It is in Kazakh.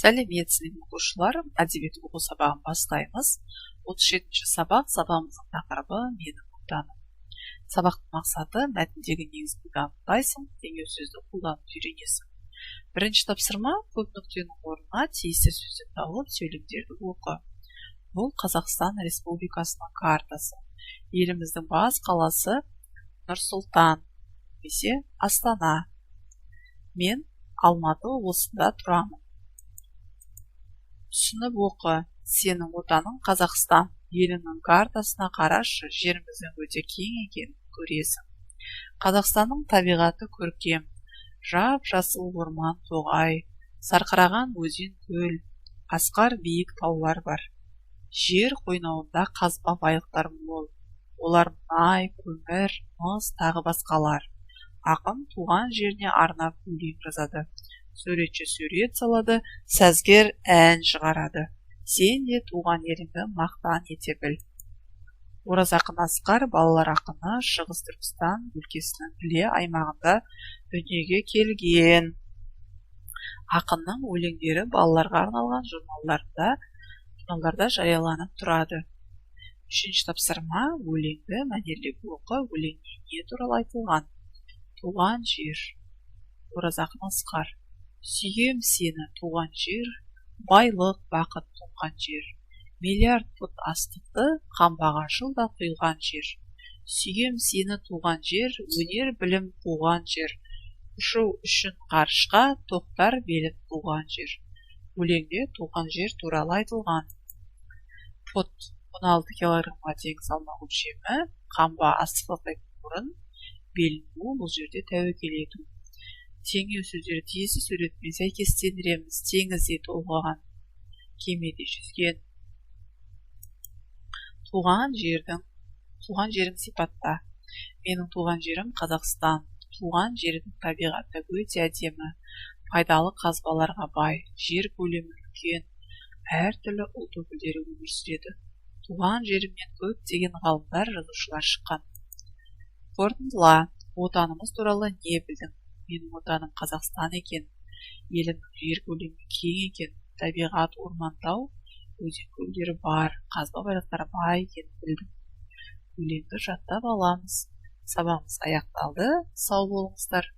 Сәлеметсіздер ме, оқушылар! Әдебиет оқу сабағын бастаймыз. 37-ші сабақ. Сабағымыздың тақырыбы: «Менің Отаным». Сабақтың мақсаты: мәтіндегі негізгі анықтайсың, теңеу сөзді қолданып үйренесің. Бірінші тапсырма: көп нүктенің орнына тиісті сөзді тауып, сөйлемдерді оқы. Бұл Қазақстан Республикасының картасы. Еліміздің бас қаласы Нұр-Сұлтан немесе Астана. Мен Алматы облысында тұрамын. Түсініп оқы. Сенің отаның Қазақстан. Еліңнің картасына қарашы, жеріміздің өте кең екенін көресің. Қазақстанның табиғаты көркем: жап-жасыл орман, тоғай, сарқыраған өзен, көл, асқар биік таулар бар. Жер қойнауында қазба байлықтар мол. Олар: мұнай, көмір, мыс, тағы басқалар. Ақын туған жеріне арнап өлең жазады, суретші сурет салады, сазгер ән шығарады. Сен де туған еліңді мақтан ете біл. Оразақын Асқар – балалар ақыны, Шығыс Түркістан өлкесінің Іле аймағында дүниеге келген. Ақынның өлеңдері балаларға арналған журналдарда жарияланып тұрады. Үшінші тапсырма: өлеңді мәнерлеп оқы. Өлеңде не туралы айтылған? Туған жер. Оразақын Асқар. Сүйем сені, туған жер, байлық, бақыт тұнған жер, миллиард пұт астықты қамбаға жылда құйған жер. Сүйем сені, туған жер, өнер, білім қуған жер, ұшу үшін ғарышқа тоқтар белін буған жер. Өлеңде туған жер туралы айтылған. Пұт – 16 килограммға тең салмақ өлшемі. Қамба – астық сақтайтын орын. Белін буу – бұл жерде тәуекел ету. Теңеу сөздерді тиісті суретпен сәйкестендіреміз. Теңізде толғаған, кемеде жүзген. Туған жердің, туған жерің сипатта. Менің туған жерім – Қазақстан. Туған жердің табиғаты өте әдемі, пайдалы қазбаларға бай, жер көлемі үлкен, әртүрлі ұлт өкілдері өмір сүреді. Туған жерімнен көптеген ғалымдар, жазушылар шыққан. Қорытындыла. Отанымыз туралы не білдің? Менің отаным Қазақстан екен, елімнің жер көлемі кең екен, табиғат, орман, тау, өзен, көлдері бар, қазба байлықтары бай екенін білдім. Өлеңді жаттап аламыз. Сабағымыз аяқталды. Сау болыңыздар.